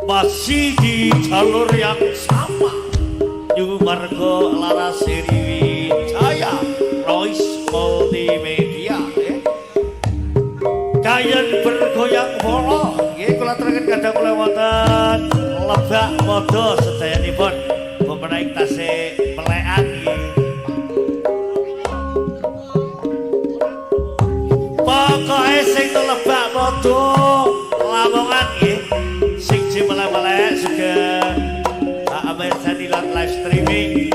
Masih di jalur yang sama, Nyumargo Laras Wijaya Noise Multimedia. Kayen bergoyang bolo nggih kula aturaken kadang kula wonten Lebak Modo sedayanipun menawi tasih melekan nggih. Pokoke sing Lebak Modo Lamongan nggih sing melek-melek sugeng amirsani lan live streaming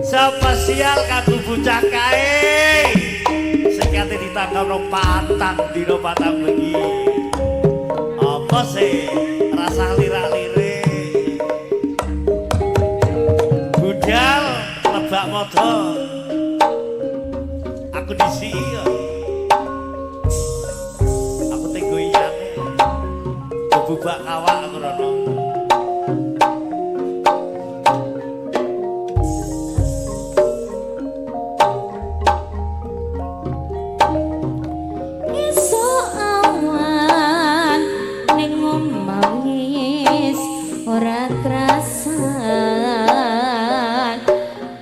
spesial kanggo bocah kae sing kate ditangkapno patang dina patang bengi. Apa sih rasa lirak-lirik budal Lebak Modo aku disiki ya. Aku tenggo iyane bubak kawak aku rono. Esuk awan ning omah wis ora krasan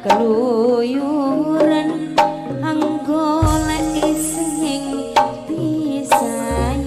keluyuran anggolek sing disayang.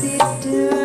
Sida.